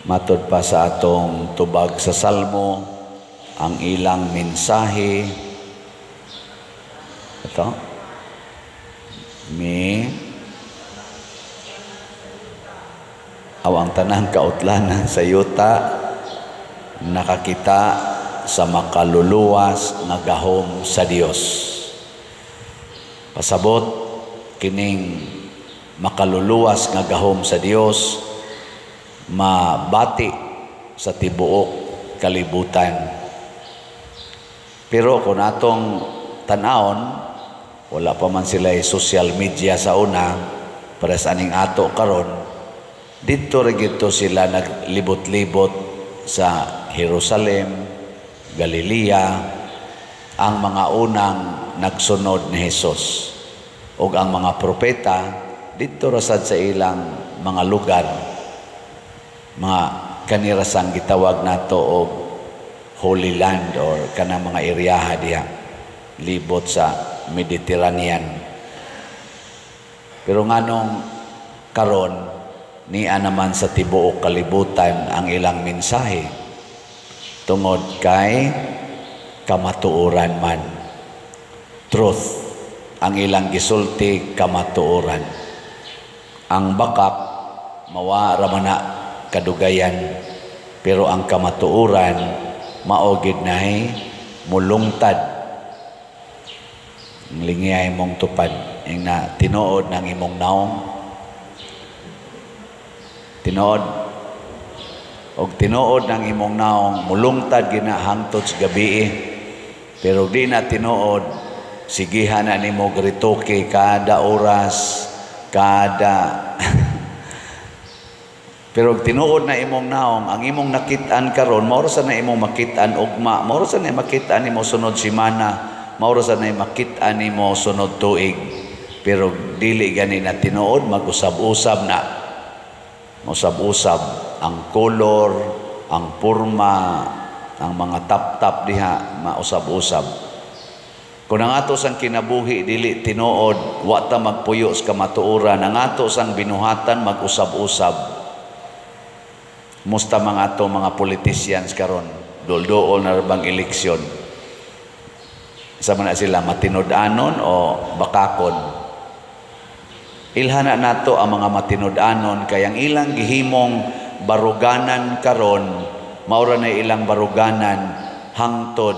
Matod pa sa atong tubag sa Salmo, ang ilang mensahe ito mi aw ang tanang kautlanan sa yuta nakakita sa makaluluwas nga gahom sa Dios. Pasabot kining makaluluwas nga gahom sa Dios mabati sa tibuok kalibutan. Pero kung atong tan-awon, wala pa man sila social media sa una, para sa aning ato karon, didto ra gito sila naglibot-libot sa Jerusalem, Galilea, ang mga unang nagsunod ni Jesus. Ug ang mga propeta didto ra sad sa ilang mga lugar, mga kanirasang gitawag nato og Holy Land or kanang mga eryaha diha libot sa Mediterranean. Pero nganong karon niya naman sa tibuok kalibutan ang ilang mensahe? Tungod kay kamatuoran man. Truth ang ilang gisulti, kamatuoran. Ang bakak mawa ra man na kadugayan, pero ang kamatuoran mao gid nay mulungtad. Lingiyay mong tupad ing na tinuod ng imong naong, tinuod og tinuod ng imong naong, mulungtad gina hangtod sa gabi. Pero di na tinuod, sigihan na nimo retoke kada oras, kada. Pero og tinuod na imong naong, ang imong nakit-an karon mao ra sa na imong makit-an ugma, mao ra sa na makit-an nimo sunod semana, mao ra sa na makit-an nimo sunod tuig. Pero dili gani na tinuod, mag-usab-usab na. Usab-usab ang kolor, ang porma, ang mga tap-tap diha mausab-usab. Kung ang ato sang kinabuhi dili tinuod, wa ta magpuyo sa kamatuoran, ang ato sang binuhatan mag-usab-usab. Musta mga ato mga politicians karon, dulduol na bang eleksyon. Sa man na sila, matinud-anon o bakakon? Ilhana nato ang mga matinud-anon kay ang ilang gihimong baruganan karon, maura na ilang baruganan hangtod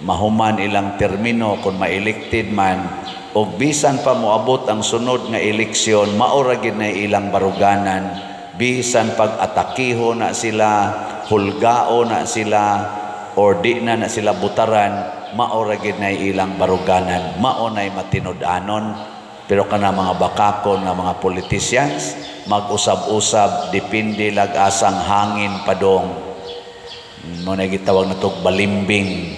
mahuman ilang termino kung ma-elected man, og bisan pa moabot ang sunod nga eleksyon, maura gid na ilang baruganan. Bisan pag atakiho na sila, hulgao na sila, or di na na sila butaran, maura gid na ilang baruganan. Mao nay matinud-anon. Pero kana mga bakakon nga mga politicians, mag-usab-usab, depende lag asang hangin padong. Mo na gitawag na tog balimbing,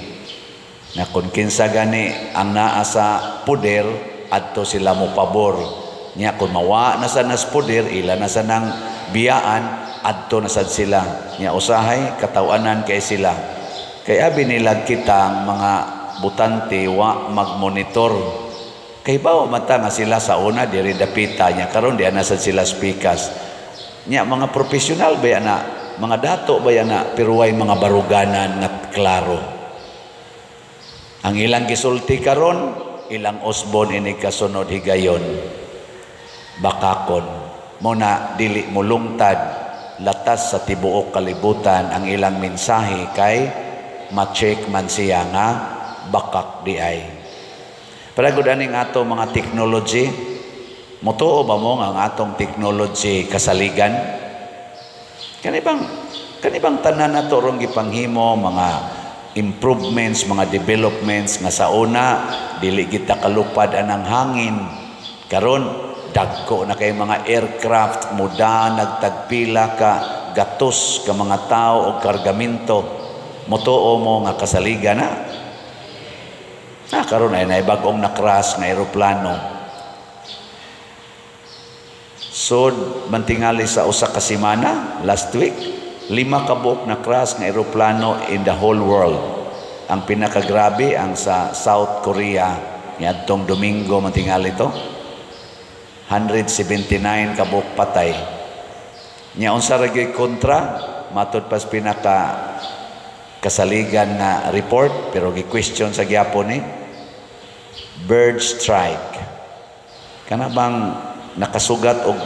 na kung kinsa gani ang naa sa poder, adto sila mo pabor. Nya kung mawa na sa nas poder, ila na sa nang biyaan, adto na sad sila. Nya usahay katawanan kay sila. Kay abi nila kitang mga butante wa magmonitor. Kay bawa mata nga sila sa una diri dapita, nya karon di na sad sila speakers. Nya mga profesional ba na, mga dato ba na, pero way mga baruganan nga klaro. Ang ilang gisulti karon, ilang usbon ini kasunod higayon. Bakakon. Muna dili mulungtad latas sa tibuok kalibutan ang ilang mensahe kay ma-check man siya nga bakak di ay. Paragod aning ato mga technology, mutuo ba mo nga ang atong technology kasaligan? Kanibang tanan nato rong gipanghimo, mga improvements, mga developments nga sa una dili kita kalupad anang hangin. Karon dagko na kay mga aircraft, muda nagtagpila ka gatos ka mga tao o kargamento. Mutuo mo nga kasaligan na? Na karon ay naibag-ong na-crash nga eroplano. So mantingali sa usa ka semana last week, 5 ka buok na crash nga eroplano in the whole world. Ang pinakagrabe ang sa South Korea niadtong Domingo mantingali to. 179 ka buok patay. Nya unsa ra gyud kontra matud pas pinaka kasaligan nga report, pero gi-question sa gyapon ni bird strike, kana bang nakasugat og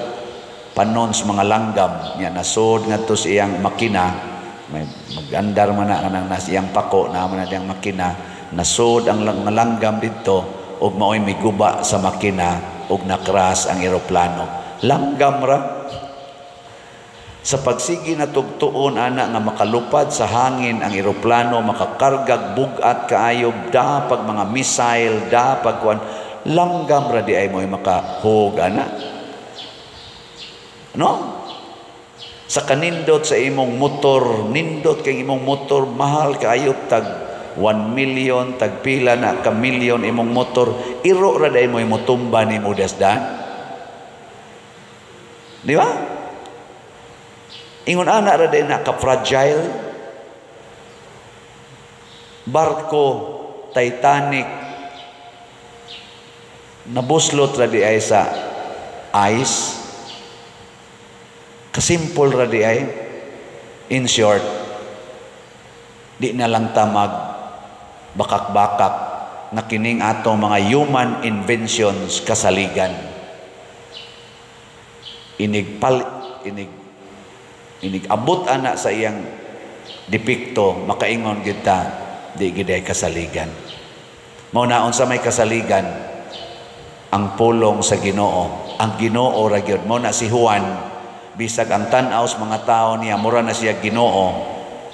panon sa mga langgam, nya nasod ngadto sa iyang makina. May magandar man na kanang nas iyang pako na man na diyang makina, nasod ang mga langgam didto ug maoy miguba sa makina ug na-crash ang eroplano. Langgam ra. Sa pagsigi na tugtuon ana nga makalupad sa hangin ang eroplano, makakargag bug-at kaayo, dapag mga missile, dapag kuan, langgam ra di ay mo makahug ana, no? Sa kanindot sa imong motor, nindot kay imong motor, mahal kaayo, tag 1 million, tag pila na ka milyon imong motor, iro ra day mo motumba nimo dasdan, di ba? Ingon ana ra day na ka fragile. Barko Titanic, nabuslot ra di ay sa ice. Kasimple ra di ay. In short, di na lang ta mag bakak-bakak na kining atong mga human inventions kasaligan. Inig pal inig inig abot ana sa iyang depekto, makaingon kita di gid kasaligan. Mao na, unsa may kasaligan? Ang pulong sa Ginoo. Ang Ginoo ra gyud. Mao na si Juan, bisag ang tan-aw sa mga tao niya mura na siya Ginoo,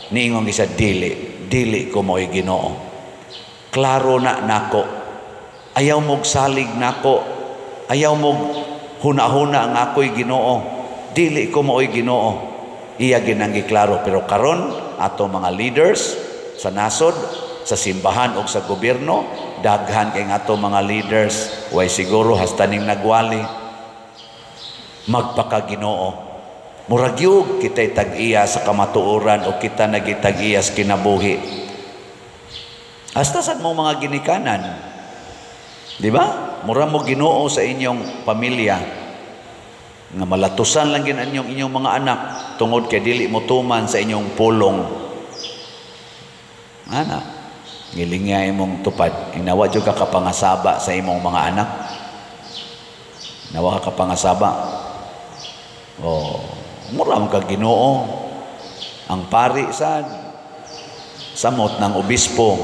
niingon siya, "Dili, dili ko mo'y Ginoo. Klaro na nako. Ayaw mog salig nako. Ayaw mog huna-huna ang ako'y Ginoo. Dili ko mo'y Ginoo." Iya ginang giklaro. Pero karon ato mga leaders sa nasod, sa simbahan o sa gobyerno, daghan kay ato mga leaders way siguro hasta ning nagwali, magpakaginoo. Murag yug kita'y tag-iya sa kamatuoran o kita nagitag-iya sa kinabuhi. Hasta sad mo mga ginikanan. Di ba? Mura mo Ginoo sa inyong pamilya. Nga malatusan lang gin inyong inyong mga anak tungod kay dili mo tuman sa inyong pulong. Ana, ngilingya imong tupad. Inawa jud ka kapangasaba sa imong mga anak. Nawa ka kapangasaba. Oh, mura mo ka Ginoo. Ang pari sad samot ng obispo,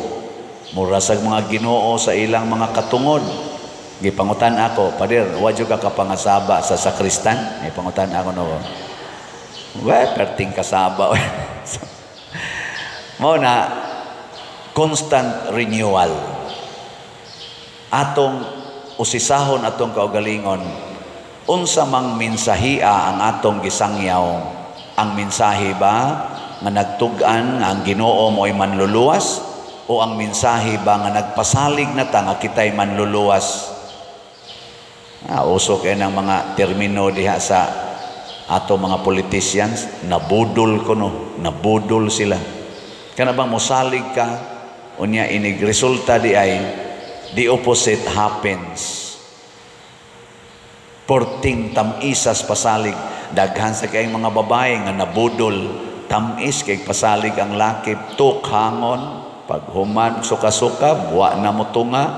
mura sa mga Ginoo sa ilang mga katungod. Gipangutan ako, "Pader, wa jud ka kapangasaba sa sakristan?" Gipangutan ako, no. We, perting kasaba. Mao na constant renewal. Atong usisahon atong kaugalingon, unsa mang mensahia ang atong gisangyaw? Ang mensahe ba nga nagtug-an nga ang Ginoo mo'y manluluwas o ang mensahe ba nga nagpasalig na ta nga kita'y manluluwas? Ah, uso kay ng mga termino diha sa ato mga politicians, nabudol ko no, nabudol sila. Kana bang mosalig ka, unya inig resulta di ay the opposite happens. Porting tam-isas pasalig, daghan sa kayong mga babae nga nabudol, tamis kay pasalig ang laki, tukhangon, paghuman suka-suka, buwa na mo tunga,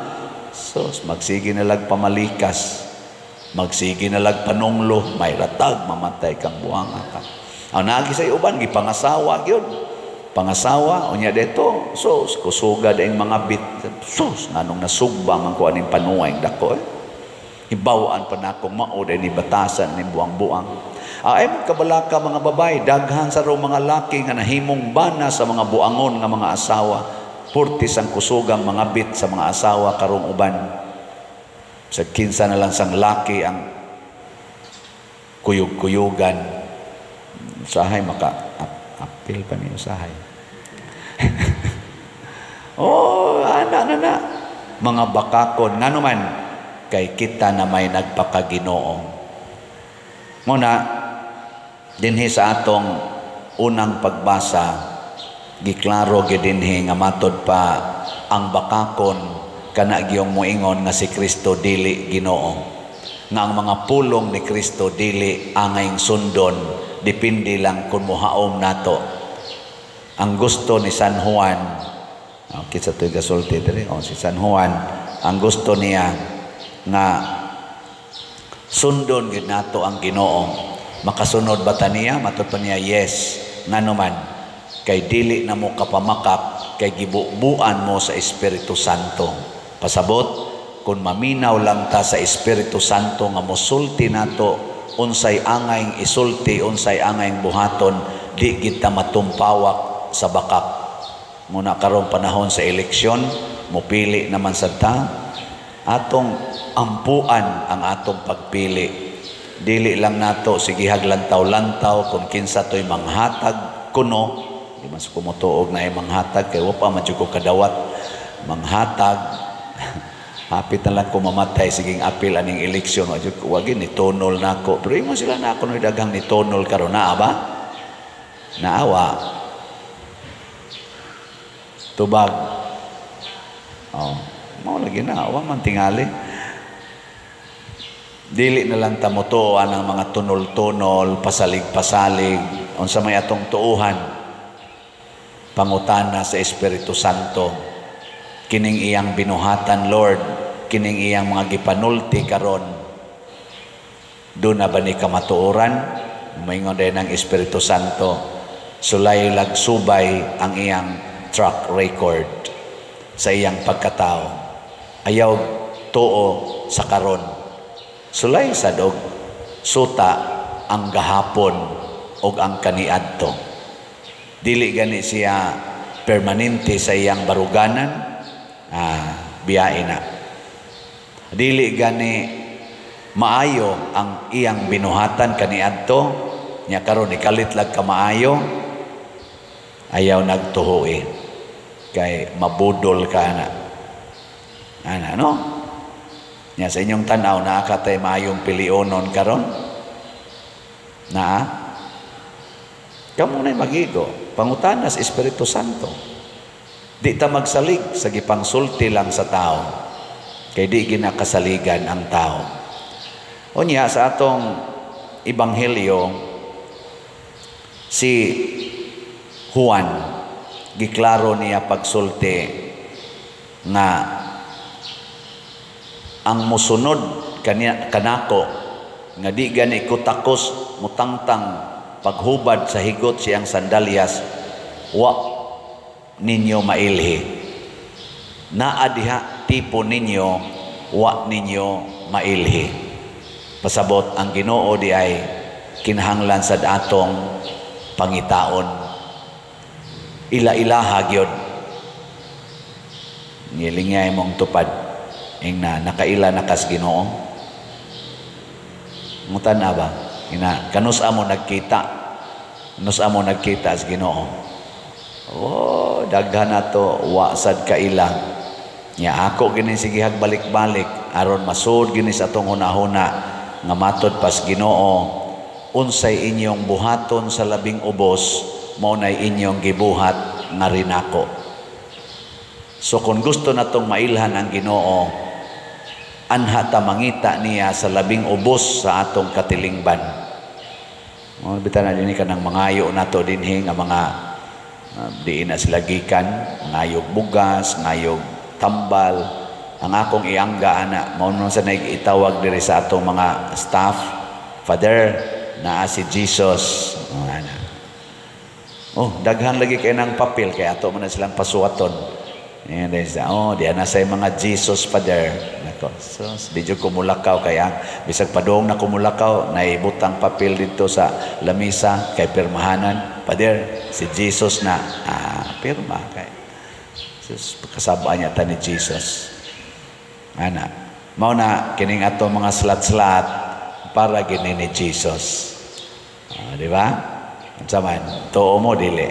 so magsige na lag pamalikas. Magsige na lag panunglo, may ratag, mamatay kang buwanga ka. Ang naagi sa uban, gipangasawa gyud. Pangasawa, unya dito, sus, kusuga ang mga bit. Sus, nganong nasugba man ko aning panuay dako eh. Hibawaan pa na akong mao ni batasan ni buang-buang. Ay mo kabalaka mga babae, daghan sa raw mga laki nga nahimong bana sa mga buangon nga mga asawa. Purtis ang kusugang mga bit sa mga asawa karong uban. Sa kinsa na lang sang laki ang kuyog-kuyugan. Usahay maka apil pa ni usahay. Oh, ana na na. Mga bakakon ngano man kay kita na may nagpakaginoo. Muna dinhi sa atong unang pagbasa, giklaro gyud dinhi nga matod pa ang bakakon kana giyong moingon nga si Kristo dili Ginoo, nga ang mga pulong ni Kristo dili angayng sundon. Depende lang kung muhaom nato. Ang gusto ni San Juan, oh, kinsa to'y gasulti diri? Oh, si San Juan, ang gusto niya nga sundon gid nato ang Ginoo. Makasunod ba ta niya? Matud pa niya, yes. Ngano man? Kay dili na mo kapamakak, kay gibubuan mo sa Espiritu Santo. Pasabot, kung maminaw lang ta sa Espiritu Santo nga mosulti nato unsay angayng isulti, unsay angayng buhaton, di kita matumpawak sa bakak. Muna karong panahon sa eleksyon, mupili naman sa ta, atong ampuan ang atong pagpili. Dili lang nato sigihag lantaw-lantaw kung kinsa to'y manghatag kuno. Di man sa kumutuog na ay manghatag kay wa pa man jud ko kadawat manghatag. Hapit na lang ko mamatay, siging apil aning eleksyon, wa jud ko wagi ni tunol nako. Pero imo sila na ako daghang ni tunol karon, naa ba? Naawa. Tubag. Oh, mao lagi na, wa man tingali. Dili na lang ta motuoan ang mga tunol-tunol, pasalig-pasalig, unsa may atong tuuhan. Pangutana sa Espiritu Santo, kining iyang binuhatan, Lord, kining iyang mga gipanulti karon, do na ba ni kamatuoran? Maingon din ang Espiritu Santo, sulay lagsubay ang iyang track record sa iyang pagkatao. Ayaw tuo sa karon. Sulay sa dog suta ang gahapon og ang kaniadto. Dili gani siya permanente sa iyang baruganan, biyae na. Dili gani maayo ang iyang binuhatan kaniadto, nya karon ikalit lag ka maayo, ayaw nagtuhoi kay mabudol ka na. Ana, no? Nya sa inyong tan-aw, naa ka tay maayong pilionon karon? Naa? Kamo na'y magigo. Pangutana sa Espiritu Santo. Di ta magsalig sa gipangsulti lang sa tao. Kay di ginakasaligan ang tao. Unya sa atong ebanghelyo, si Juan giklaro niya pagsulti nga ang musunod kaniya kanako nga di gani ko takos mutangtang paghubad sa higot siyang sandalyas, wa ninyo mailhi. Naa diha tipo ninyo, wa ninyo mailhi. Pasabot, ang Ginoo di ay kinahanglan sad atong pangitaon. Ila-ilaha gyud. Ngilingay mong tupad ing na nakaila na kas Ginoo. Ngutan na ba? Ina kanus amo nagkita. Kanus amo nagkita sa Ginoo. Oh, daghan nato wa sad kaila. Nya ako gini sigihag balik-balik aron masud gini sa atong hunahuna nga matod pas Ginoo, unsay inyong buhaton sa labing ubos mao nay inyong gibuhat nga rinako. So kung gusto natong mailhan ang Ginoo, anha ta mangita niya sa labing ubos sa atong katilingban. Mo bitan na dinhi kanang mangayo nato dinhi nga mga diin na sila gikan, ngayog bugas, ngayog tambal. Ang akong iangga ana, mao nun sa itawag diri sa atong mga staff, Father, naa si Jesus. Oh, ana. Oh, daghan lagi kay nang papel kay ato man na silang pasuwaton. Ayan, dahil oh, di na sa mga Jesus, Father. Nako, so, di jud kumulakaw kay ang bisag padung na kumulakaw, naibutang papel dito sa lamisa kay pirmahanan. Father, si Jesus na. Pirma kay. Jesus, kasabaan niya ta ni Jesus. Ana, mao na kining ato mga slat-slat para gini ni Jesus. Di ba? Unsa man, tuo mo dili.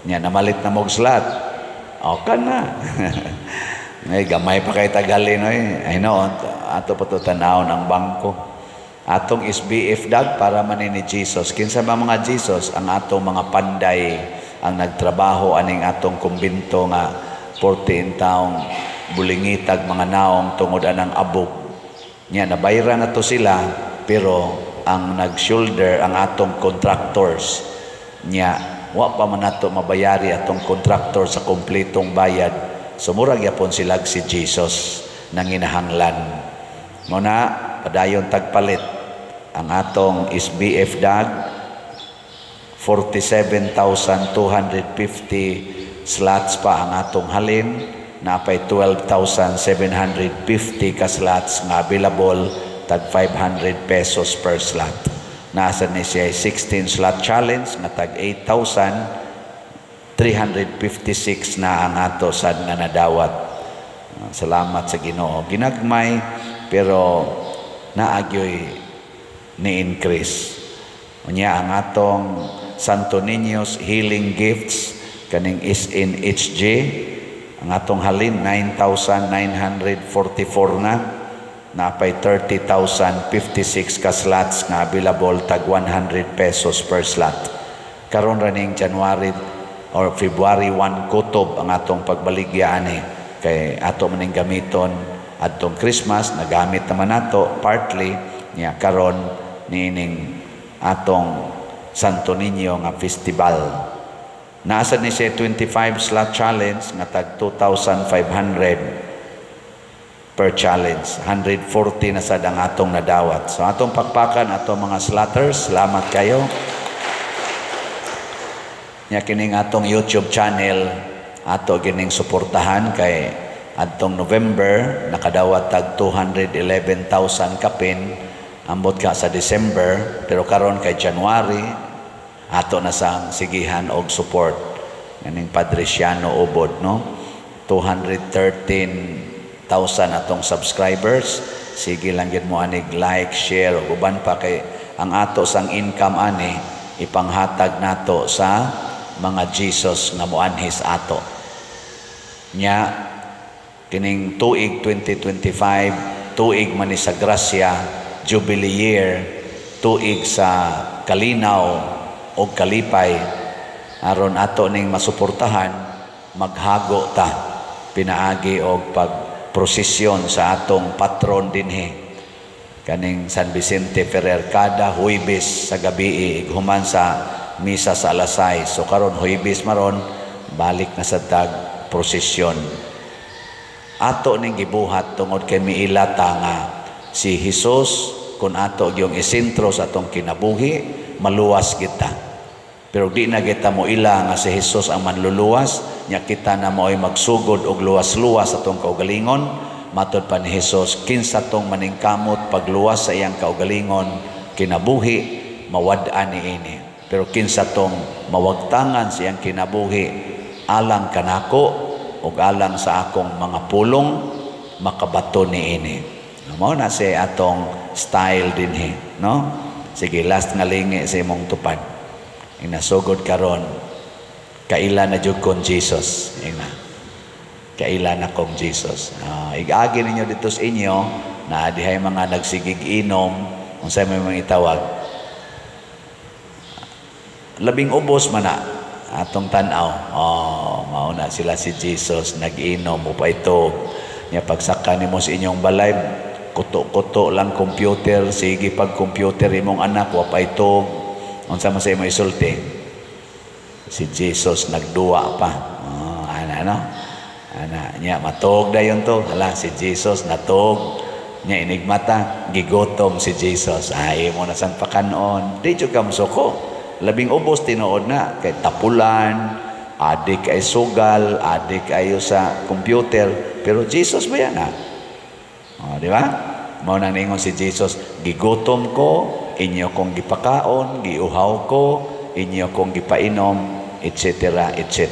Nya namalit na mog slat. Okay na. Ngay gamay pa kay tagalin oy. Ay no, ato pa to tan-awon ang bangko. Atong SBF dag para man ni Jesus. Kinsa ba mga Jesus? Ang atong mga panday ang nagtrabaho aning atong kumbinto nga 14 taong bulingitag mga naong tungod anang abog. Nya nabayra na to sila pero Ang nag-shoulder ang atong contractors. Nya wa pa man nato mabayari atong contractor sa kompletong bayad. So murag yapon sila si Jesus nanginahanglan. Mao na padayon tagpalit. Ang atong SBF dag, 47,250 slots pa ang atong halin. Napay 12,750 ka slots nga available, tag 500 pesos per slot. Nasa ni siya 16 slot challenge nga tag 8,356 na ang ato sad nga nadawat. Salamat sa Ginoo. Ginagmay, pero naagyoy ni increase. Unya ang atong Santo Niño's Healing Gifts, kaning SNHG, ang atong halin 9,944 na. Napay 30,056 ka slots nga available, tag 100 pesos per slot. Karon ra ning January or February 1 kutob ang atong pagbaligya ani, kay ato maning gamiton adtong Christmas. Nagamit naman nato partly niya karon niining atong Santo Niño nga festival. Nasa ni siya 25 slot challenge nga tag 2,500 per challenge. 140 na sad ang atong nadawat. So atong pakpakan atong mga slotters, salamat kayo. Nya kining atong YouTube channel, ato gining suportahan kay adtong November nakadawat tag 211,000 kapin, ambot ka sa December, pero karon kay January, ato na sang sigihan og support kaning Padriciano Ubod, no? 213,000 atong subscribers. Sige lang gid mo anig like, share ug uban pa, kay ang ato sang income ani ipanghatag nato sa mga Jesus nga moanhis ato. Nya kining tuig 2025, tuig man ni sa grasya, Jubilee year, tuig sa kalinaw og kalipay. Aron ato ning masuportahan, maghago ta pinaagi og pagprosesyon sa atong patron dinhi, kaning San Vicente Ferrer, kada Huwebes sa gabi human sa misa sa alas 6. So karon Huwebes maron, balik na sa tag prosesyon. Ato ning gibuhat tungod kay miila ta nga si Hesus, kung ato gyung isentro sa atong kinabuhi, maluwas kita. Pero di na kita mo ila nga si Hesus ang manluluwas, nya kita na mo'y magsugod og luwas-luwas atong kaugalingon. Matod pa ni Hesus, kinsa tong maningkamot pagluwas sa iyang kaugalingon kinabuhi, mawad-an niini. Pero kinsa tong mawagtangan sa iyang kinabuhi alang kanako ug alang sa akong mga pulong, makabato niini. Mao na si atong style dinhi, no? Sige, last nga lingi sa imong tupad. Inasugod karon, kaila na jud kon Jesus. Ina. Kaila na kong Jesus. Igagi ninyo dito sa inyo na dihay mga nagsigig inom, unsay may mga itawag. Labing ubos man na atong tan-aw. Oh, mao na sila si Jesus nag-inom mo pa ito. Nya pagsaka nimo sa inyong balay, kuto-kuto lang computer, sige pag computer imong anak wa pa ito. Unsa man sa imo isulti? Si Jesus nagduwa pa. Oh, ana, no? Ana nya matog dayon to. Hala, si Jesus natog. Nya inigmata, gigotom si Jesus. Ay mo na sang pakanon. Di jud ka mosuko. Labing ubos tinuod na kay tapulan, adik ay sugal, adik ayo sa computer, pero Jesus ba yan ha? Oh, di ba? Mao nang ningon si Jesus, gigutom ko, inyo kong gipakaon, giuhaw ko, inyo kong gipainom, etc., etc.